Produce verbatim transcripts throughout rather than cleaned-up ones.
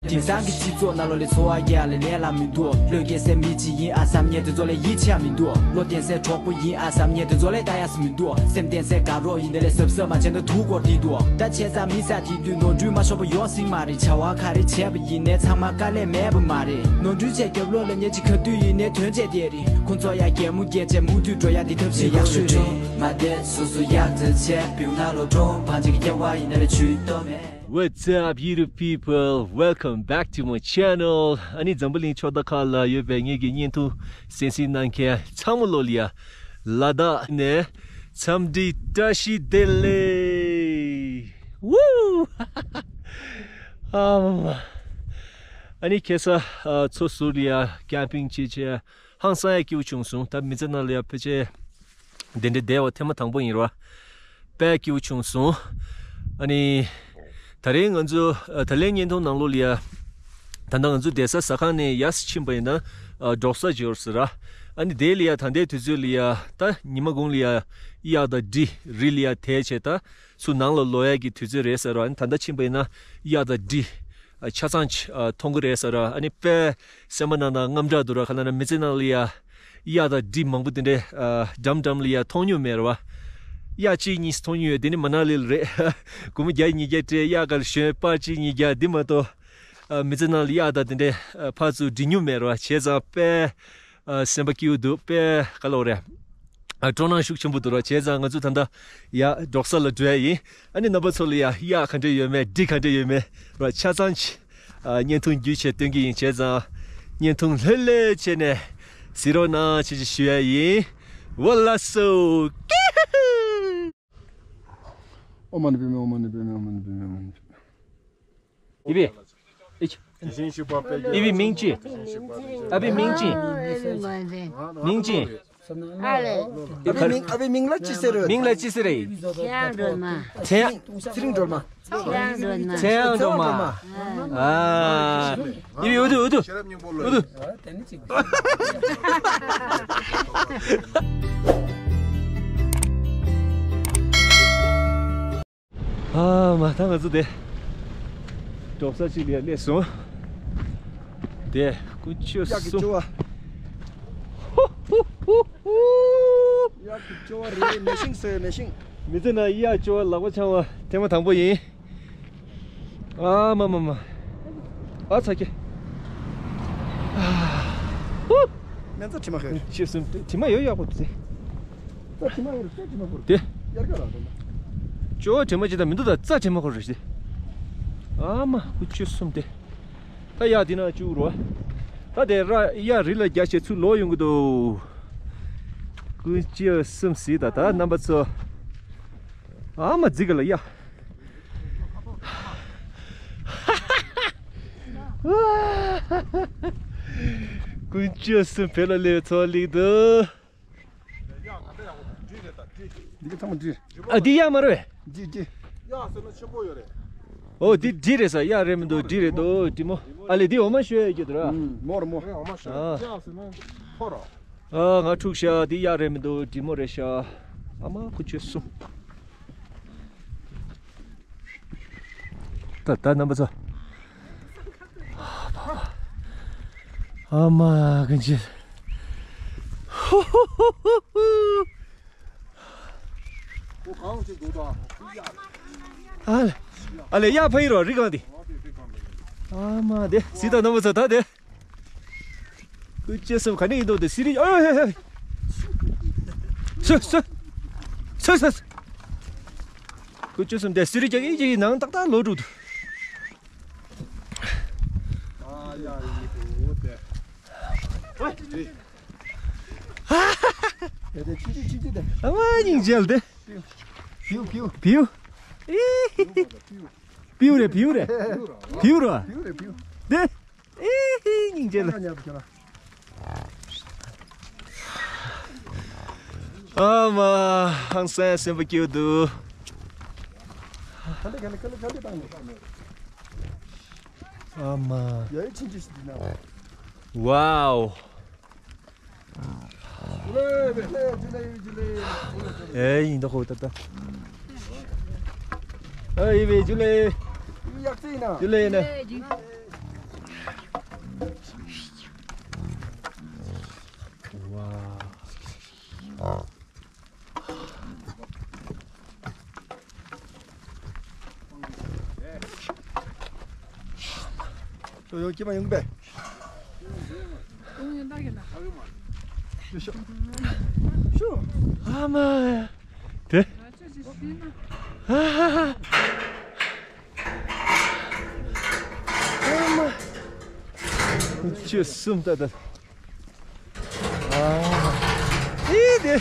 དེང་སང་གི་སྤྱི་ཚོགས་ནང་ལོགས་ལ་འཚོ་བ་སྐྱེལ་ཡ་ལས་ལས་སླ་མི་འདུག་བློས་འགེལ་སའི་མི་གཅིག་ཡིན་ཨ་བསམ་མཁན་དེ་ཚོ་ལས་ཡིད་ཆེས་མི་འདུག་བློ་བརྟན་སའི་གྲོགས་པོ་ཡིན་ཨ་བསམ་མཁན་དེ་ཚོ་ལས་ལྟ་ཡ་སུ་མི་འདུག་སེམས་བརྟན་སའི་དགའ་རོགས་ཡིན་དེ་ལས་གཟབ་གཟབ་མ་བྱས་ན་དུག་སྐོར་དེ་འདུག་ད་བྱས་ཙང་མི་ས་དེ་དུས་ནོར་འཁྲུལ་མ་ཤོར་བ་ཡོང་སྲིད་མ་རེད། བྱ་བ་ག་རེ་བྱས་པ་ཡིན་ནའི་ཚང་མ་དཀའ་ལས་མེད་པ་མ་རེད། ནོར་འཁྲུལ་བྱས་རྒྱབ་ལོགས་ལ་ཉེས་ཅིག་ག་དུས་ཡིན་ནའི་དོན་བྱས་བསྡད་རེད། ཁོང་ཚོ་ཡ་གད་མོ་བགད་བྱས་མུ་མཐུད་འགྲོ་ཡ་འདི་ཐབས་ཤེས་ཡག་ཤོས་རེད། མ་བསྡད་སོ་སོ་ཡག་ཙེ་བྱས་བེའུ་ནང་ལོགས་འགྲོ་བང་ཅིག་སྐྱེ་བ་ཡིན་ན་ལས་ཇུས་གཏོགས་མེད། What's up, YouTube people? Welcome back to my channel. ཨ་ནི་འཛམ་བུ་གླིང་ཕྱོགས་མཐའ་ཁག་ལ་ཡོད་པའི་ངེད་ཀྱི་བརྙན་ཐུང་གསན་གཟིགས་གནང་མཁན་ཚང་མ་ལོ་ལ་ཡ་ལ་དྭགས་ནས་འཚམས་འདྲི་བཀྲ་ཤིས་བདེ་ལེགས། Woo! ཨ་མ་མ། ཨ་ནི་ཁ་སང་ཨ་མཚོ་ཟུར་ལ་ཡ་ཀེམ་པིང་བྱས་བྱས་ཧང་སང་ཡ་སྐྱིད་པོ་བྱུང་སོང་། ད་མི་ཚེ་ནང་ལ་ཡ་ཕལ་ཆེར་འདི་འདྲའི་བདེ་བ་ཐེངས་མ་དང་པོ་ཡིན་ར། དཔེ་སྐྱིད་པོ་བྱུང་སོང་། ཨ་ནི། ད་རེས་ང་ཚོ་ཨ་ད་ལན་བརྙན་ཐུང་ནང་ལོགས་ལ་ཡ། ད་ལྟ་ང་ཚོ་བསྡད་ས་ཟ་ཁང་ནས་ཡར་ཕྱིན་པ་ཡིན་ན་ཨ་འབྲོག་ས་འབྱོར་ཟེར་ར། ཨ་ནི་དེ་ལ་ཡ་ད་ལྟའི་དུས་ཚོད་ལ་ཡ་ད་ཉི་མ་གུང་ལ་ཡ་གཡག་དང་འབྲི་རི་ལ་ཡ་དེད་བྱས་ད་ཚུར་ནང་ལ་ལོག་ཡ་གི་དུས་ཚོད་རེད་ཟེར་ར། ཨ་ནི་ད་ལྟ་ཕྱིན་པ་ཡིན་ན་གཡག་དང་འབྲི་ཨ་ཆ་ཚང་ཅིག་ཨ་མཐོང་གི་རེད་ཟེར་ར། ཨ་ནི་དཔེ་སེམས་པ་ནང་ན་དངངས་སྐྲག་འདུག་ར། ག་ལ་ན་མི་ཚེ་ནང་ལ་ཡ་གཡག་དང་འབྲི་མང་པོ་དེ་འདྲའི་ཨ་འགྲམ་འགྲམ་ལ་ཡ་མཐོང་མྱོང་མེད་ར་བ། གཡག་གཅིག་གཉིས་མཐོང་མྱོང་ཡོད། དེ་ནི་མ་ན་ལི་ལ་རེད། སྒོར་མོ་བརྒྱ་ཉིས་བརྒྱ་སྤྲད་གཡག་ག་ལ་ཞོན་པར་གཅིག་གཉིས་བརྒྱ་འདི་མ་གཏོགས་ཨ་མི་ཚེ་ནང་ལ་གཡག་དང་དེ་འདྲའི་ཨ་ཕར་ཚུར་འགྲིག་མྱོང་མེད་ར་བ། བྱས་ཙང་དཔེ་ཨ་སེམས་པ་སྐྱིད་པོ་འདུག་དཔེ་ག་ལ་བ་རེད། ཨ་སྤྲོ་སྣང་ཤུགས་ཆེན་པོ་འདུག་ར། བྱས་ཙང་ང་ཚོ་ད་ལྟ་ཡ་འབྲོག་ས་ལ་འགྲོ་ཡ་ཡིན། ཨ་ནི་རྣམ་པ་ཚོ་ལ་ཡ་གཡག་ག་འདྲ་ཡོད་མེད་འབྲི་ག་འདྲ་ཡོད་མེད་ར་ཆ་ཚང་ཅིག་ཨ་བརྙན་ཐུང་བརྒྱུད་བྱས་སྟོན་གྱི་ཡིན། བྱས་ཙང་བརྙན་ཐུང་ལྷོད་ལྷོད་བྱས་ནས་གཟིགས་རོགས་གནང་བྱེད་ཅེས་ཞུ་ཡ་ཡིན། ཝ་ལ་སོ། ཨོཾ་མ་ཎི་པདྨེ། ཨོཾ་མ་ཎི་པདྨེ། ཨོཾ་མ་ཎི་པདྨེ། ཨོཾ་མ་ཎི་པདྨེ། ཨི་བི། ཨི་བི་མིང་ཅི། ཨ་བི་མིང་ཅི། མིང་ཅི། ཨ་བི་མིང་། ཨ་བི་མིང་ལ་ཅི་ཟེར་རེད། མིང་ལ་ཅི་ཟེར་རེད། ཚེ་དབང་སྒྲོལ་མ། ཚེ་དབང་སྒྲོལ་མ། ཚེ་དབང་སྒྲོལ་མ། ཚེ་དབང་སྒྲོལ་མ། ཨ། ཨི་བི་ཨུ་ཐུ་ཨུ་ཐུ་ཨུ་ཐུ། ཨ་མ། ད་ང་ཚོ་དེ་འབྲོག་ས་གཅིག་ལ་སླེབས་སོང་། དེ་ཀུན་སྤྱོད་གཡག་གི་གསུམ། སྐྱོ་བ། ཧུ་ཧུ་ཧུ་ཧུ། གཡག་གི་སྐྱོ་བ་རེད། མེ་ཤིང་ཟེར་མེ་ཤིང་། མི་ཚེ་ནང་གཡག་སྐྱོ་བ་ལག་པ་འཆང་བ་ཐེངས་མ་དང་པོ་ཡིན། ཨ་མ་མ་མ། ཨ་ཚ་ཁྱེད། ཧུ། སྨན་རྩྭ་དྲི་མ་ཁེར། ཆེ་གསུམ་དྲི་མ་ཡོད་ཡག་པོ་དེ། རྩྭ་དྲི་མ་ཡོད་རེད། རྩྭ་དྲི་མ་ཁོར། དེ། དབྱར་ཁ་ལ་དོ་ན། ཅོ་དྲི་མ་ཅི་དང་མི་འདུག་ད་རྩྭ་དྲི་མ་ཁོར་རེད་དེ། ཨ་མ་ཀུ་ཆུ་གསུམ་དེ། ད་ཡ་དེ་ན་བཅུག་རོ། ད་དེ་ར་ཡ་རི་ལ་རྒྱ་ཆེ་ཚུར་ལོག་ཡོང་གི་འདུག་ཀུ་ཆུ་གསུམ་ཟིག་ད་ད་རྣམ་པ་ཚོ། ཨ་མ་རྫི་ག་ལ་ཡ། ཀུན་སྤྱོད་སུ་བེ་ལ་ལེ་ཚོ་ལིག་དུ། འདི་ག་ཚང་མ་འདི། ཨ་འདི་ཡ་མ་རེད། འདི་འདི། ཨོ་འདི་འདི་རེད་ས། ཡ་རེད་མི་འདུག་འདི་རེད་འདུག་འདི་མོ། ཨ་ལེ་འདི་འོ་མ་ཤོད་ཡ་གི་འདུག་ར། མོ་ར་མོ། ཨ། ཨ་ང་འཁྲུག་ཤག་འདི་ཡ་རེད་མི་འདུག་འདི་མོ་རེད་ཤག་ཨ་མ་ཀུ་ཆུ་གསུམ། ད་ད་རྣམ་པ་ཚོ། ཨ་མ་གན་ཆེ། ཨ་ལེ། ཨ་ལེ་ཡ་ཕ་ཡི་རོ་རི་གང་དེ། ཨ་མ་དེ་སི་ད་རྣམ་པ་ཚོ་ད་དེ། ཀུ་ཅེ་སུ་ག་ནས་ཡིན་དོ་དེ་སི་རི། ཨ་ཧེ་ཧེ། སུ་སུ། སུ་སུ། ཀུ་ཅེ་སུ་དེ་སི་རི་ཀྱང་ཨི་ཅི་ནང་ཏག་ཏག་ལོ་འགྲོ་འདུག་ཨ་མ་སྙིང་རྗེ་དེ། བིའུ་བིའུ། བིའུ། བིའུ་རེད་བིའུ་རེད། བིའུ་རེད། བིའུ་རེད། བིའུ་རེད་བིའུ། དེ། ཨེ་ཧི་སྙིང་རྗེ་ལ། ཨ་མ་ཧང་སང་སེམས་པ་སྐྱིད་འདུག་ཨ་མ། ཝའོ། ཨེ་ཡིན་ད་ཧོ་ད་ད། ཨེ་ཡི་བེ་ཇུ་ལེ། ཇུ་ལེ་ན། ཝའོ། ཡོ་ཡོ་ཀྱེ་མ་ཡོང་པས། ཡོང་ཡོང་ད་གི་ན། ཡོ་ཤོ། ཤོ། ཨ་མ། དེ། ང་ཚོ་ཅི་ཤེས་ན། ཨ་ཧ་ཧ། ཨ་མ། ཁྱོད་གསུམ་ད་ད། ཨ། ཨི་དེ།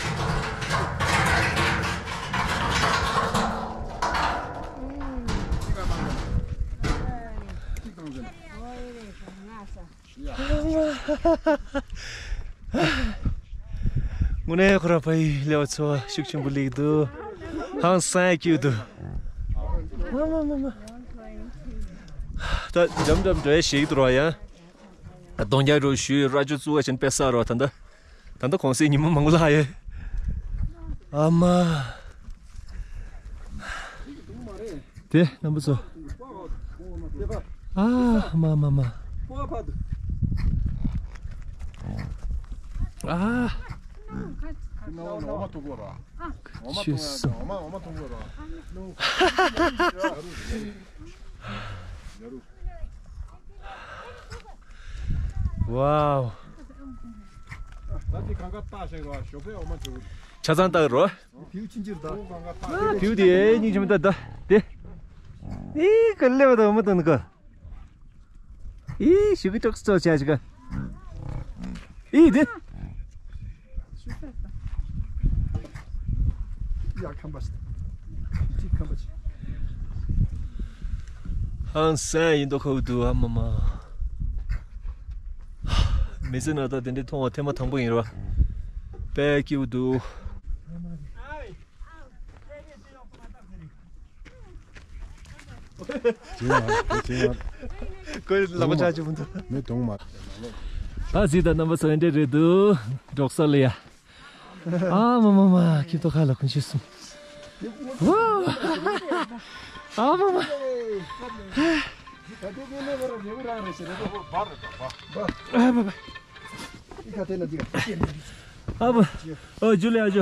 དངོས་གནས་ཁོ་རང་ཕ་ཡི་ལེ་བ་ཚོ་ཤུགས་ཆེན་པོ་ལེགས་འདུག་ཧང་སང་སྐྱིད་འདུག་ཨ་མ་མ་མ། ད་འགྲམ་འགྲམ་འགྲོ་ཡ་ཞིག་འདུག་ར་ཡ། གདོང་རྒྱག་རོགས་ཞུས། རྭ་ཅོ་བཙུགས་པ་བྱས་ནས་དཔེ་བསགས་རོགས། ད་ལྟ་ད་ལྟ་གུང་སེང་ཉི་མ་མང་པོ་ལྷག་ཡོད། ཨ་མ། དེ་རྣམ་པ་ཚོ། ཨ་མ་མ་མ། ཨ། ཆོས་སོང་། ཝའོ། ཆ་ཚང་བཏགས་རོ། བེའུ་ཆུང་ཆུང་རེད་ད། བེའུ་དེ་སྙིང་རྗེ་མོ་ད་ད་དེ། ཨི་ག་ལེ་བ་ད་འོ་མ་ད་ནི་ག་ཨི་ཞུ་གི་ཏོག་ཙོ་ཆ་ཞིག་ག་ཨི་དེ། ཡ་ཁམ་པ་ཞིག་ཅིག་ཁམ་པ་ཞིག་ཧང་སང་ཡིན་མདོག་ཁ་པོ་འདུག་ཨ་མ་མ། མི་ཚེ་ནང་ད་དེ་འདྲའི་མཐོང་བ་ཐེངས་མ་དང་པོ་ཡིན་ར། དཔེ་སྐྱིད་པོ་འདུག་ཁོའི་ལག་པ་ཆག་ཆུ་མི་འདུག་མི་གདོང་མ། ད་གཟིགས་དང་རྣམ་པ་ཚོ་འདི་འདྲ་རེད་འདུག་འབྲོག་ས་ལ་ཡ། ཨ་མ་མ་མ། ཁྱི་ཏོ་ཁ་ལ་ཁུན་ཤི་སུམ། ཝ། ཨ་མ་མ། ཨ་མ་མ། ཨ་མ། ཨ་ཇུ་ལེ་ཨ་ཇུ།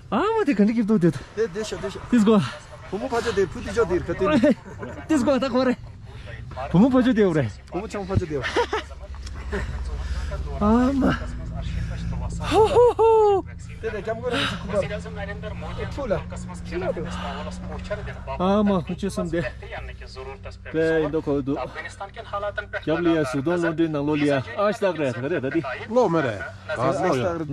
ཨ་མ་དེ་ག་འདྲ་སྐྱིད་ཏོ་དེ་ད། དེ་དེ་ཤ་དེ་ཤ། དེ་སྒོ། བུ་མོ་ཕ་ཆོ་དེ་བུ་དེ་ཆོ་དེ་ར་ཁ་དེ། དེ་སྒོ་ད་ཁོ་རེ། བུ་མོ་ཕ་ཆོ་དེ་རེ། བུ་མོ་ཆང་ཕ་ཆོ་དེ། ཨ་མ། ཧོ་ཧོ་ཧོ། དེ་དེ་ཀྱམ་གོ་རེ་སི་ཁུ་བ། ཨེ་ཕུ་ལ། ཨ་མ་ཁུ་ཆུ་སུམ་དེ། དཔེ་ཡིན་མདོག་ཁ་པོ་འདུག་རྒྱབ་ལ་ཡ་ཟུར་དོང་ལོ་འདྲེ་ནང་ལོགས་ལ་ཡ་ཨ་ཤ་སྟག་རེད་ད་ག་རེད་ད་དེ། ལོག་མེད་རེད། ག་ལོག་ཡོད།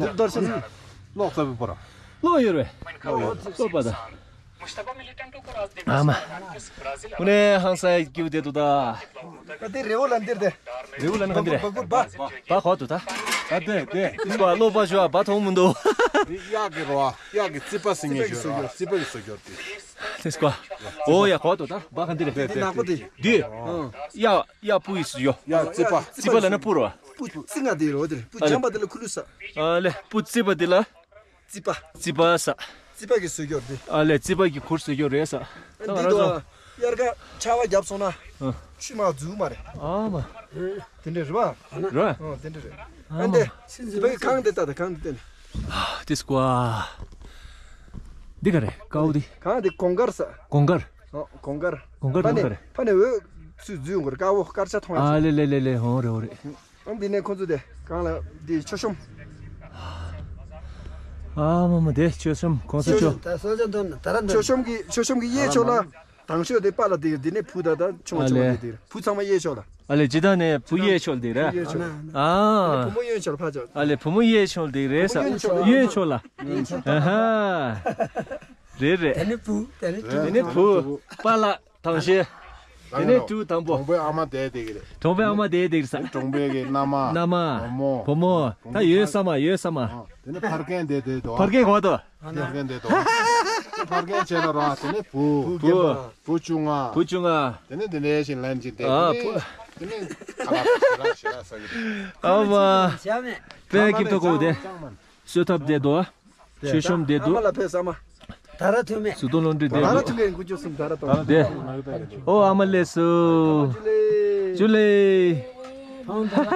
ལོག་ས་བུ་པོ་ར། ལོག་ཡོད་རེད། ལོག་པ་ད། ཨ་མ། དངོས་གནས་ཧང་སང་སྐྱིད་པོ་དེ་འདུག་ད། ད་དེ་རེ་བོ་ལ་འདིར་དེ། རེ་བོ་ལ་ནི་ག་འདི་རེད། བ་གུར་བ། བ་གོ་འདུག་ད། ད་དེ་དེ། དེ་སྐོར་ལོག་པ་ཞུ་ཨ་བ་མཐོང་མི་འདུག་དེ་གཡག་གི་རོ། གཡག་གི་རྩིད་པ་ཟེར་མཁན་ཞིག་རོ། རྩིད་པ་གི་སྲོལ་རྒྱུན་དེ། དེ་སྐོར། ཨོ་ཡ་གོ་འདུག་ད། བ་ག་འདི་རེད། དེ་དེ་ནག་པོ་དེ། འདི། གཡག་གཡག་སྤུ་ཡི་སྲོལ་རྒྱུན། གཡག་རྩིད་པ། རྩིད་པ་ལ་ན་སྤུ་རོ། སྤུ་རྩི་ང་དེ་རོ་དེ་རེད། སྤུ་ཨ་ལེ། འཇམ་པ་དེ་ལ་ཁུ་ལུ་ས། ཨ་ལེ་སྤུ་རྩིད་པ་དེ་ལ། རྩིད་པ། རྩིད་པ་ས། རྩིད་པ་གི་སྲོལ་རྒྱུན་རེད། ཨ་ལེ་རྩིད་པ་གི་གུར་སྲོལ་རྒྱུན་རེད་ས། ད་ང་འདི་རང་ཚོ། དོ། དབྱར་ཁ་ཆར་པ་བརྒྱབ་སོང་ན། ཨ། ཆུ་མ་འཛུལ་མ་རེད། ཨ་མ། དེ་འདྲ་རེད་པ། རེད། ཨ་དེ་འདྲ་རེད། ཨ་ཨ་འདི། མ། རྩིད་པ་གི་གངས་དེ་ལྟ་དང་གངས་དེ་བལྟས་ནས། ཨ་དེ་སྐོར། འདི་ག་རེད་ཀའོ་འདི། གངས་དེ་གོང་དཀར་ས། གོང་དཀར། ཨོ་གོང་དཀར། གོང་དཀར་ཕ་ནས་གོང་དཀར་རེད། ཕ་ནས་འོད་ཚུར་འཛུལ་ཡོང་གི་རེད། དཀར་པོ་དཀར་ཆ་མཐོང་ཡ། ཨ་ལེ་ལེ་ལེ་ལེ། ཧོ་རེད་ཧོ་རེད། ཨང་། འདི་ནས་ཁོང་ཚོ་དེ་གང་ལ་འདི་མཆོད་གཤོམ། ཨ་མ་མ། དེ་མཆོད་གཤོམ་ཁོང་ཚོ་མཆོད། ད་སོ་ཇ་དོན་ད་ར་མཆོད་གཤོམ་གྱི་མཆོད་གཤོམ་གྱི་གཡས་ཕྱོགས་ལ་དང་ཤོས་དེ་པཱ་ལགས་དེ། འདི་ནས་བུ་ད་ད་ཆུང་བ་ཆུང་བ་དེ་དེ་བུ་ཚང་མ་གཡས་ཕྱོགས་ལ། ཨ་ལེ་ཇི་ལྟར་ནས་བུ་གཡས་ཕྱོགས་དེ་རེད། གཡས་ཕྱོགས། ཨ། བུ་མོ་གཡོན་ཕྱོགས་ལ་ཕར་ཕྱོགས། ཨ་ལེ་བུ་མོ་གཡས་ཕྱོགས་དེ་རེད་ས། གཡོན་ཕྱོགས་ལ། ཨ་ཧ། རེད་རེད། དེ་ནས་བུ། དེ་ནས་བུ། དེ་ནས་བུ། པཱ་ལགས། དང་ཤེས། དེ་ནས་ཀྲུའུ་དང་པོ། གྲོང་པའི་ཨ་མ་དེ་དེ་གི་རེད། གྲོང་པའི་ཨ་མ་དེ་དེ་གི་རེད་ས། གྲོང་པའི་གི་མནའ་མ། མནའ་མ། བུ་མོ། བུ་མོ། ད་ཡོད་ས་མ་ཡོད་ས་མ། ཨ། དེ་ནས་ཕ་རྒན་དེ་དེ་དོ། ཕ་རྒན་གོ་དོ། ཕ་རྒན་དེ་དོ། ཕ་རྒན་བྱས་ལ་ར་དེ་ནས་བུ། བུ། བུ་ཆུང་ང་། བུ་ཆུང་ང་། དེ་ནས་དེ་ནས་ཞིག་ལན་ཅིག་དེ། ཨ། བུ། དེ་ནས་ཁ་ལག་ཞེ་ལག་ཞེ་ལག་ཟ་གི་རེད། ཨ་མ། དཔེ་སྐྱིད་ཏོ་གོ་དེ། གསོལ་ཐབ་དེ་དོ། མཆོད་གཤོམ་དེ་འདུག་ཨ་མ་ལ་ཕེབས་ཨ་མ། ད་ར་ཐུ་མེ། ཟུར་དོ་ལོང་འདྲི་དེ་ད་ར་འདུག་ཐུ་མེ་འགུ་ཅོ་སུམ་ད་ར་ཏོ། དེ། ཨོ་ཨ་མ་ལེ་སུ། ཇུ་ལེ། ཇུ་ལེ། ཐང་འདི་ལ་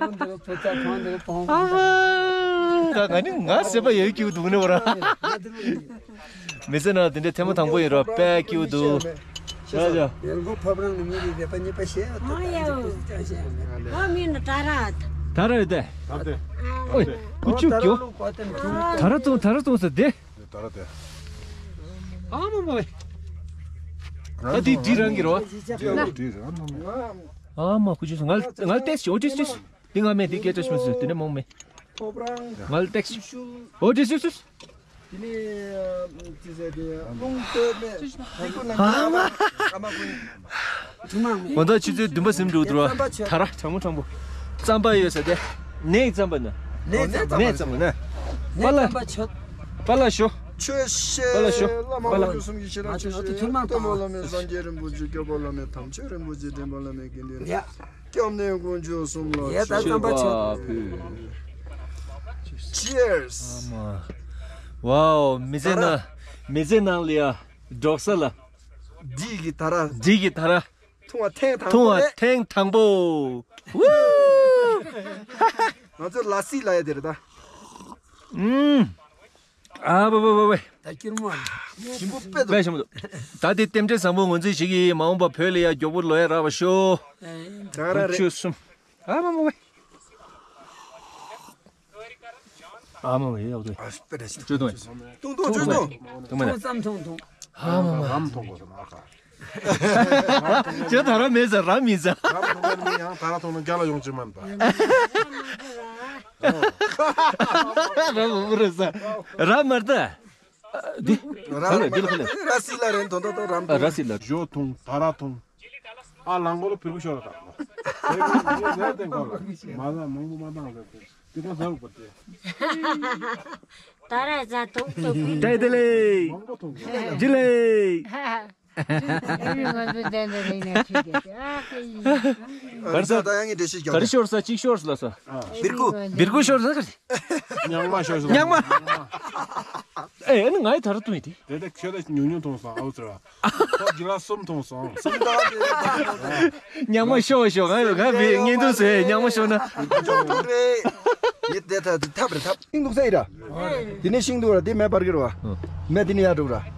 ཡོང་འདི་ལ་ཕོ་ཚ་ཐང་འདི་ལ་བོང་། ཨ་ད་ང་ནི་ང་སེམས་པ་ཡོད་སྐྱིད་འདུག་ནི་བ་ར། མི་ཚེ་ནང་དེ་འདྲའི་ཐེངས་མ་དང་པོ་ཡིན་ར། དཔེ་སྐྱིད་འདུག་ཡ་ཡ། ཡོལ་གོ་ཕབ་རང་ནི་མི་རིགས་རེ་པ་གཉིས་པ་ཤེས་ཡོད་དོ། ཨོ་ཡ། ཨོ་མིན་ན་ད་ར། ད་ར་ཡོད་དེ། ཨོ་ཀུ་ཅུ་གྱོ། ད་ར་ཙོང་ད་ར་ཙོང་ཟེར་དེ། ད་ར་དེ། ཨ་མ་མ་ཝེ། ད་དེ་དེ་རང་གི་རོ། ཨ་མ་ཀུ་ཅུ་ང་ང་ལ་ཏེས་ཅོ་ཏེས་ཏེས། འདི་ང་མེད་འདི་སྐད་ཆ་ཞུ་མི་སྲིད་དེ་ནས་མོང་མེད། ང་ལ་ཏེག་སི། ཨོ་ཏེས་ཏེས་ཏེས། དེ་ནས་ཅི་ཟེར་དེ་རླུང་སྟོད་མེད་ཧ་གོ་ན། ཨ་མ་ཀུན། དགོང་དག་ཆུ་ཚོད་བདུན་པ་ཟིན་འགྲོ་འདུག་ར། ད་ར་གྲང་མོ་གྲང་པོ། རྩམ་པ་ཡོད་ས་དེ། ནས་རྩམ་པ་ན། ནས་རྩམ་པ་ན། པ་ལ། པ་ལ་ཤོ། ཆོས་ཤེས། པ་ལ་ཤོ། བླ་མ་པ་ལ། དཀོན་མཆོག་གསུམ་གྱི་ཤེས་རབ་ཆོས་ཤེས། སྟོན་པ་བླ་མེད་སངས་རྒྱས་རིན་པོ་ཆེ། སྐྱོབ་པ་བླ་མེད་དམ་ཆོས་རིན་པོ་ཆེ། འདྲེན་པ་བླ་མེད་དགེ་འདུན། སྐྱབས་གནས་དཀོན་མཆོག་གསུམ་ལ་ཡ་ད་ཆོས་རྩམ་པ་ཆོས། Cheers. ཝའོ། མི་ཚེ་ནང་མི་ཚེ་ནང་ལ་ཡ་འབྲོག་ས་ལ། འདི་གི་ད་ར། འདི་གི་ད་ར། འཐུང་བ་ཐེངས་དང་པོ་རེད། འཐུང་བ་ཐེངས་དང་པོ། ཝུ། ང་ཚོ་ལ་སི་ལ་ཡ་དེ་རེད་ད། ཨུམ། ཨ་བ་བ་བ་བ། ད་སྐྱུར་མོ་ཨ་ནི། ཞིམ་པོ་དཔེ་འདུག་དཔེ་ཞིམ་པོ་འདུག་ད་དེ་རྟེན་འབྲེལ་བཟང་པོ་ངོས་འཛིན་བྱེད་ཀྱི་ཡིན། མ་འོངས་པ་བོད་ལ་ཡ་མགྱོགས་པོ་ལོག་ཡ་རག་པ་ཤོག་ད་ར་རེད། ཁྱོད་གསུམ། ཨ་མ་མ་བས། ཨ་མ་མ་ཡ་ཡག་འདུག་ཨ་དཔེ་རེད། ཅོ་ཐུང་། ཐུང་ཐུང་ཅོ་ཐུང་། ཐུང་མ་ཐུང་ཙམ་ཐུང་ཐུང་། ཨ་མ་མ། རམ་ཐུང་གོ་སོང་ཨ་ཁ། ཅོ་ད་ར་མེད་ཟ་ར་མི་ཟ། རམ་ཐུང་གོ་ནི་ཡང་ད་ར་ཐུང་ན་རྒྱ་ལ་ཡོང་ཅི་མན་པ། ར་མ་མ་ར་ཟ། ར་མར་ད། འདི། ར་ལ་འདི་ལ་ལ། ར་སི་ལ་རེད་དོ་དོ་དོ་རམ། ར་སི་ལ། ཞོ་ཐུང་ད་ར་ཐུང་། ཨ་ལང་གོ་ལ་བེར་ཀུ་ཤོར་ལ་དང་། བེར་ཀུ་ངས་ཟས་བསྟན་གོ་ལ། མ་ལ་མང་པོ་མ་བཏང་ཟེར་ཏེ། འདི་ག་ཟ་རུ་བ་ཏེ། ད་ར་ཟ་ཐུང་ཐུང་། ཏེ་ཏེ་ལེ། མང་པོ་ཐུང་གོ། ཇི་ལེ། ཨ་རི་ང་ཚོ་ཏན་ཏན་རེད་ན་ཁྱེད་ཀྱི་ཨ་ཁེ་ཡིན། གར་ས་ད་ཡང་ངས་འགྲེལ་བཤད་རྒྱག་གར་ཤོར་ས་གཅིག་ཤོར་ལ་ས། བེར་ཀུ། བེར་ཀུ་ཤོར་ས་གར། ཉག་མ་ཤོར་ཤོར། ཉག་མ། ཨེ་ཨ་ནི་ང་ཡི་ད་ར་ཐུང་ཡི་དེ། དེ་དེ་ཁྱོད་ད་ཉུང་ཉུང་ཐུང་སོང་ཨའུ་ཙི་ར། ཁོ་གི་ལ་གསུམ་ཐུང་སོང་། གསུམ་ད་དེ་ཉག་མ་ཤོར་ཤོར། ང་ང་བི་ངན་དུ་ཟེར་ཉག་མ་ཤོར་ན། ཅོག་ཏུ་རེད། ཡེ་དེ་ད་དེ་ཐབ་རེད་ཐབ། ཤིང་འདུག་ས་ཡི་ར། དེ་ནས་ཤིང་འདུག་ར་དེ་མེ་འབར་གི་ར་བ། མེ་དེ་ནས་ཡར་འགྲོ་ར།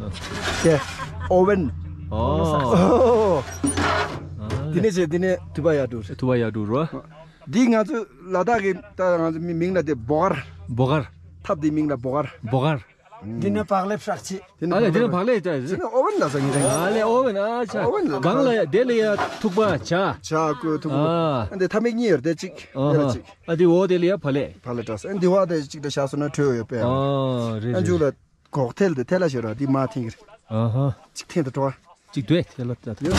དེ་ཨོ་ཝེན། ཨོ། དེ་ནས་བྱས་དེ་ནས་དུ་བ་ཡར་འགྲོ་ར། དུ་བ་ཡར་འགྲོ་ར། འདི་ང་ཚོ་ལ་དྭགས་ཀྱི་ད་ང་ཚོ་མི་མིང་ལ་དེ་སྦོ་གར། སྦོ་གར། ཐབ་དེ་མིང་ལ་སྦོ་གར། སྦོ་གར། འདི་ནི་བག་ལེབ་ཧྲག་ཆེ། དེ་ནི་ཨ་ལེ་དེ་ནི་བག་ལེབ་ད་རེད། དེ་ནི་ཨོ་ཝེན་ལ་ཟ་ངེས་རེད། ཨ་ལེ་ཨོ་ཝེན་ཨ་ཆ། ཨོ་ཝེན་ལ་གང་ལ་ཡ་དེ་ལ་ཡ་ཐུག་པ་ཆ། ཆ་བསྐོལ་ཐུག་པ། ཨ། ཨ་འདི་ཐ་མིག་གཉིས་ཡོད་དེ་གཅིག་ཨ་དེ་ལ་གཅིག་ཨ་འདི་འོ་དེ་ལ་ཡ་བག་ལེབ། བག་ལེབ་དྲག་སོང་། ཨ་འདི་བ་དེ་གཅིག་ད་བཞག་སོང་ན་འཕྲོད་ཡོད་པས། ཨ་རེད་ཨ་མཇུག་རེད། ལ་གོག་ཐལ་དེ་ཐལ་ལ་ཤོར་ར་འདི་མ་ཐེངས་རེད། ཨ་ཧ། གཅིག་ཐེངས་དུ་འགྲོ་བ། གཅིག་སྡོད་དེ་ལ་ད་དུ།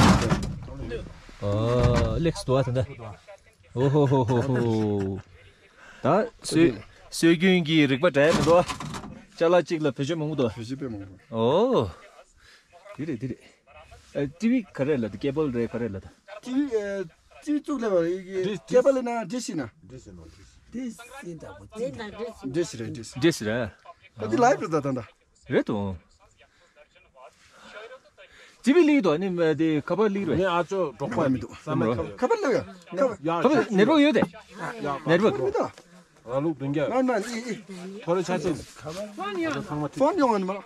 ཨ་ལེགས་འདུག་ཨ་ད་ད། ཨོ་ཧོ་ཧོ་ཧོ་ཧོ། ད་སྲོལ་སྲོལ་རྒྱུན་གྱི་རིག་པ་འདྲ་མི་འདུག་ཅ་ལག་གཅིག་ལ་བེད་སྤྱོད་མང་པོ་འདུག་བེད་སྤྱོད་དཔེ་མང་པོ། ཨོ། དེ་རེད་དེ་རེད། ཨ་ཊི་ཝི་ག་རེ་ལ་དེ་ཀེ་བལ་རེད་ག་རེ་ལ་ད། ཊི་ཝི་ཨ་ཊི་ཝི་བཙུགས་ལེ་བ་རེད་ཀེ་བལ་ལ་ན་ཌིཤ་ཡིན་ན། ཌིཤ་ཡིན་ན་ཌིཤ། ཌིཤ་ཡིན་ད་བུ་ཌིཤ་རེད་ཌིཤ། ཌིཤ་རེད། ཨ་འདི་ལའིབ་རེད་ད་ད་ད། རེད་དོ། ཙི་བི་ལིག་དོ་ནི་དེ་ཁ་པར་ལིག་རེད། ངས་ཨ་ཅོ་འབྲོག་པ་མི་འདུག་ས་མ་ཁ་པར། ཁ་པར་ལབ་ཡ། ཁ་པར། ཡ་ཁ་པར་ནེ་ཊི་ཝོག་ཡོད་དེ། ཡ་ནེ་ཊི་ཝོག་མི་འདུག་ར་ལུག་བདུན་བརྒྱ། ང་ན་ཨི་ཨི། ཐོ་རེ་ཆ་ཆེན། ཕོན་ཡོང་ཨ་ནི་མ།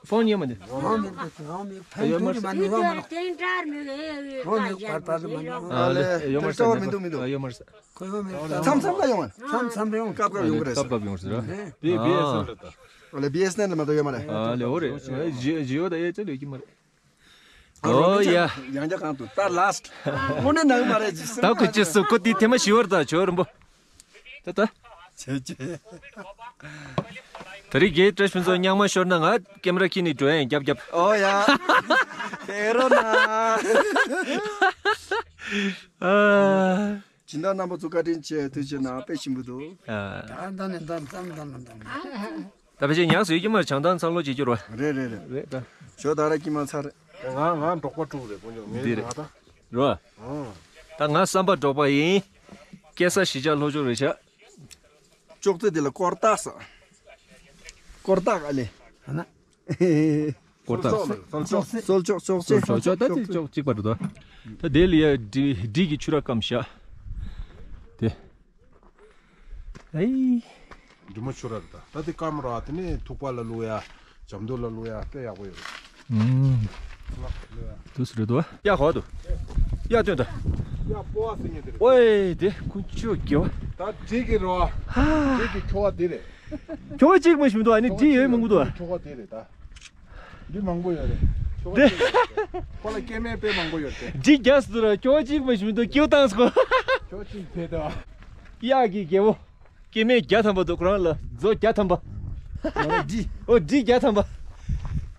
ཕོན་ཡོང་མ་ནི། ཕོན་མི་འདུག་ཕོན་མི་འདུག་ཕོན་མི་འདུག་ཕོན་མི་འདུག་ཕོན་མི་འདུག་ཨ་ལེ་ཡོད་མ་རེད་ས། ཡོད་མ་རེད་ས། ཁོ་ཡོང་མེད། མཚམས་མཚམས་ལ་ཡོང་བ། མཚམས་མཚམས་ལ་ཡོང་། སྐབས་སྐབས་ཡོང་གི་རེད། སྐབས་སྐབས་ཡོང་གི་རེད། དེ་བི་ཨེ་སི་ཨེན་ཨེལ་རེད་ད། ཨ་ལེ་བི་ཨེ་སི་ཨེན་ཨེལ་མ་གཏོགས་ཡོད་མ་རེད། ཨ་ལེ་འོ་རེད། ཇི་ཇི་ཡོ་ད་ཨེར་ཊེལ་ཡོད་ཀྱི་མ་རེད། ཨོ་ཡ། ཡང་བསྐྱར་གང་དུ་ད་ལ་སི་ཊི། དངོས་གནས་ནང་མ་རེད་ཇི་སི། ད་ཁོ་ཅི་སུ་ཁོ་དེ་ཐེངས་མ་བཞི་བར་ད་ཇོ་རིན་པོ། ད་ད། བྱེད་ཀྱི། ད་རེས་རྒྱའི་བཀྲ་ཤིས་ཕུན་ཚོགས་རྙིང་མ་ཤོར་ན་ང་ཀེམ་ར་ཁྱེར་ནས་འགྲོ་ཡ་ཡིན་རྒྱབ་རྒྱབ། ཨོ་ཡ། ཁེ་རོ་ན། ཨ། སྦྱིན་བདག་རྣམ་པ་ཚོ་བཀའ་དྲིན་ཆེ། ཐུགས་རྗེ་གནང་། དཔེ་ཞིམ་པོ་འདུག་ཨ། ད་ད་ནས་ད་ཙམ་ད་ནས་ད་ནས། ད་ཕལ་ཆེར་ཉག་བཟོས་ཀྱི་མར་བྱང་ཐང་འཚར་ལོངས་བྱེད་ཀྱི་རོ། རེད་རེད་རེད། རེད་ད། ཞོ་ད་ར་ཀྱི་མ་ཚར། ང་ང་འབྲོག་པ་དྲུག་རེད་དཀོན་མཆོག་ངའི་འདི་རེད། ང་ད། རོ། ཨང་། ད་ང་བསམ་པ་འབྲོག་པ་ཡིན། སྐྱེ་ས་གཞིས་ཆགས་ལྷོ་ཕྱོགས་རེད་ཤག་ཅོག་ཙེ་འདི་ལ་སྐོར་རྟགས་ཟེར། སྐོར་རྟགས་ཨ་ལེ། ཧ་ན། སྐོར་རྟགས། སོལ་ཅོག་སོལ་ཅོག་ཅོག་ཙེ། སོལ་ཅོག་ཅོག་ཙེ་ཅོག་ཅིག་པ་རེད་དོ། ད་དེ་ལ་ཡ་འབྲི་འབྲི་གི་ཆུ་ར་སྐམ་ཤག་ཨེ། འབྲི་མོ་ཆུ་ར་རེད་ད། ད་དེ་སྐམ་ར་དེ་ནས་ཐུག་པ་ལ་བླུག་ཡ། ཇ་མདོག་ལ་བླུག་ཡ་དཔེ་ཡག་པོ་ཡོད་རེད། ཨུམ། ལ་བླུག་ཡ། དུས་སུ་རེད་དོ། ཡ་ཧོ་དུ། ཡ་སྟོན་ད། ཡ་སྤོ་བ་ཟེར་མཁན་དེ་རེད། ཨོའི་དེ་ཀུན་སྤྱོད་དགེ་བ། ད་འབྲི་གི་རོ། ཧ། འབྲི་གི་ཁྱོ་བ་དེ་རེད། ཁྱོ་བ་གཅིག་མ་ཞིག་མི་འདུག་ཨ་ནི་འབྲི་ཡོད་མང་པོ་འདུག་ཨ། ཁྱོ་བ་དེ་རེད་ད། འདི་མང་པོ་ཡོད་རེད། འདི། ཁོ་ལ་སྐྱེ་དམན་དཔེ་མང་པོ་ཡོད་རེད། འདི་རྒྱ་སུ་ར་ཁྱོ་གཅིག་མ་ཞུ་འདུག་སྐྱེ་བོ་བཏང་སོ། ཁྱོ་གཅིག་དེ་དང་། གཡག་གི་རྒྱལ་པོ། སྐྱེ་དམན་བརྒྱ་ཐམ་པ་འདུག་ཁོ་རང་ལ་མཛོ་བརྒྱ་ཐམ་པ། འདི། ཨོ་འདི་བརྒྱ་ཐམ་པ།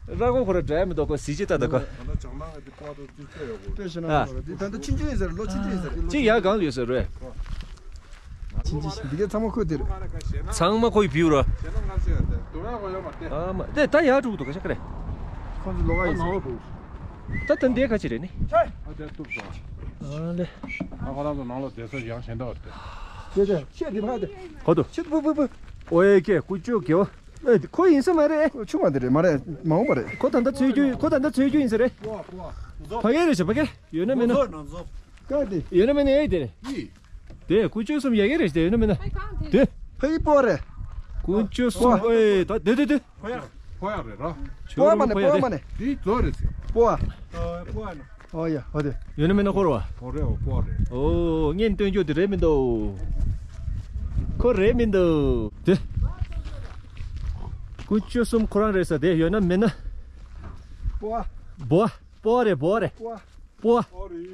ར་གོ་ཁོ་ར་འདྲ་མི་འདུག་ཁོ་གཟི་བརྗིད་ལྟ་ད་ཁོ། ད་ལྟ་ཇང་ནང་གི་དཔའ་ཐོ་ཏི་ཚོད་ཡོད་གོ། དཔེ་ཞེ་ན་ཨ། འདི་ད་ལྟ་ཆུང་ཆུང་ཡིན་ཟེར་ལོ་ཆུང་ཆུང་ཡིན་ཟེར། གཅིག་ཡར་གང་ལ་ཡོད་ཟེར་རོ། ཕྱིན་ཅི་ཕྱིན་འདི་གའི་ཚང་མ་ཁོས་དེ་རེད། ཚང་མ་ཁོ་ཡི་བིའུ་ར། ཨ་མ་དེ་ད་ཡར་འགྲོ་གི་འདུག་ག་ཤ་ཀ་རེད། ཁོང་ཚོ་ལོག་ག་ཡིན་ཟེར། ད་ད་འདི་ག་ཅི་རེད་ནི། ཨ་དེ་གཏུབ་སོང་། ཨ་ལེ། ཨ་ཁོ་རང་ཚོ་ནང་ལོགས་བསྡད་ས་ཡང་གཞན་དག་རེད། དེ་དེ་ཤེས་དེ་ཕ་དེ། གོ་དུ། ཤེས་བུ་བུ་བུ། ཨོ་ཡེ་ཀེ་ཀུ་ཅོ་ཀེ་བ། ཨེ་ཁོ་ཡིན་ས་མ་རེད། ཁོ་ཆུང་མ་དེ་རེད་མ་རེད་མ་འོངས་པ་རེད། ཁོ་ད་ལྟ་འཚོལ་རྒྱུ་ཁོ་ད་ལྟ་འཚོལ་རྒྱུ་ཡིན་ས་རེད། ཕ་གི་རེད་ཤག་ཕ་གི་ཡོད་ན་མེད་ན། ཀ་དེ། ཡོད་ན་མེད་ན་ཨེ་དེ་རེད། དེ་ཀུ་ཅོ་གསུམ་ཡ་གི་རེད་དེ་ཡོད་ན་མེད་ན། དེ། ཕ་གི་སྤོ་རེད། ཀུ་ཅོ་གསུམ་ཨེ་ད་དེ་དེ་དེ། ཕོ་ཡག་ཕོ་ཡག་རེད་ར། སྤོ་མ་ནས་སྤོ་མ་ནས། དེ་མཛོ་རེད་ཟེར། སྤོ་བ། ཨོ་ཡ་ཨོ་དེ། ཡོད་ན་མེད་ན་ཁོ་ར་བ། ཨོ་རེད་ཨོ་སྤོ་རེད། ཨོ་ངས་སྟོན་རྒྱུ་དེ་རེད་མི་འདུག་ཁོ་རེད་མི་འདུག་དེ། ཀུ་ཅོ་གསུམ་ཁོ་རང་རེད་ས་དེ་ཡོད་ན་མེད་ན། སྤོ་བ། སྤོ་བ་སྤོ་བ་རེད་སྤོ་བ་རེད། སྤོ་བ། སྤོ་བ། ཨོ་རེད་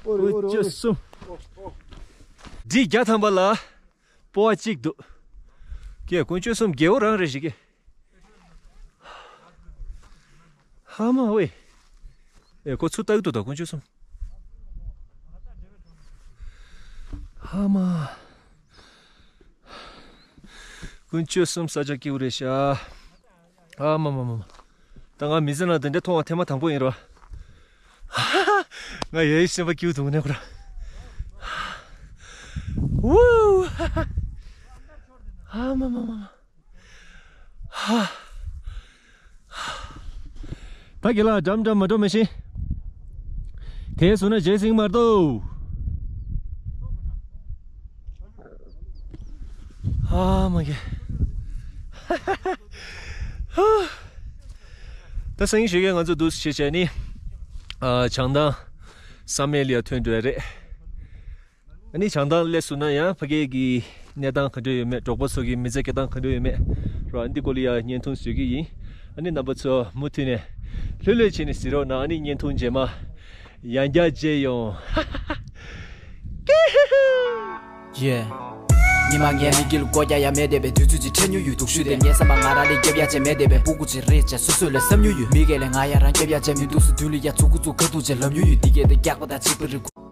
ཨོ་རེད་ཀུ་ཅོ་གསུམ། འབྲི་བརྒྱ་ཐམ་པ་ལ། སྤོ་བ་གཅིག་འདུག་ཀྱེ་ཀུན་སྤྱོད་གསུམ་རྒྱལ་པོ་རང་རེད་ཞིག་གི། ཧ་མ་ཝེ། ཨེ་ཁོ་ཚུར་ལྟ་གི་འདུག་ད་ཀུན་སྤྱོད་གསུམ། ཧ་མ། ཀུན་སྤྱོད་གསུམ་ས་ཆ་སྐྱིད་པོ་རེད་ཤག་ཨ་མ་མ་མ་མ། ད་ང་མི་ཚེ་ནང་དེ་འདྲ་མཐོང་བ་ཐེངས་མ་དང་པོ་ཡིན་རོ། ང་ཡ་ཡི་སེམས་པ་སྐྱིད་པོ་འདུག་ནས་ཁོ་ར། ཝུ། ཨ་མ་མ་མ་མ། ཧ། ད་གི་ལ་འགྲམ་འགྲམ་མ་འགྲོ་མ་ཤེས། དེ་སུ་ན་རྗེས་སིང་མར་དོ། ཨ་མ་གི། ད་སང་ཉིན་ཞོགས་ཀས་ང་ཚོ་འདུག་སེ་བྱས་ནི། ཨ་བྱང་ཐང་བསམ་ཡས་ལ་ཡ་ཐོན་འགྲོ་ཡ་རེད། ཨ་ནི་བྱང་ཐང་སླེབས་སོང་ན་ཡང་ཕ་གི་གི་གནས་སྟངས་ག་འདྲ་ཡོད་མེད་འབྲོག་པ་ཚོ་གི་མི་ཚེ་སྐྱེལ་སྟངས་ག་འདྲ་ཡོད་མེད་རོ། ཨ་འདི་སྐོར་ལ་ཡང་བརྙན་ཐུང་བཟོ་གི་ཡིན། ཨ་ནི་རྣམ་པ་ཚོ་མུ་མཐུད་ནས་ལྷོད་ལྷོད་བྱས་ནས་གཟིགས་རོགས་གནང་། ཨ་ནི་བརྙན་ཐུང་རྗེས་མ་ཡང་བསྐྱར་མཇལ་ཡོང་། Yeah. ཉི་མ་ངའི་མིག་གི་ལ་སྒོ་རྒྱག་ཡ་མེད་བསྡད་པའི་དུས་ཚོད་ཅིག་འཕྲད་མྱོང་ཡོད། སྡུག་ཤོས་དེ་ངའི་བསམ་པ་ང་རང་ལས་རྒྱབ་ཡ་ཅན་མེད་བསྡད་པའི་སྤུ་གུ་ཅིག་རེད་ཅེས་སོ་སོ་ལ་བསམ་མྱོང་ཡོད། མི་སྒེར་ལས་ང་ཡ་རང་རྒྱབ་ཡ་ཅན་མི་འདུག་སུ་དུས་ལ་ཡ་ཚུགས་ཀུ་ཚུགས་ཁ་ཐུག་ཅེས་ལབ་མྱོང་ཡོད། འདི་སྐད་དེ་སྐྱག་པ་དང་ཆིག་པ་རེད།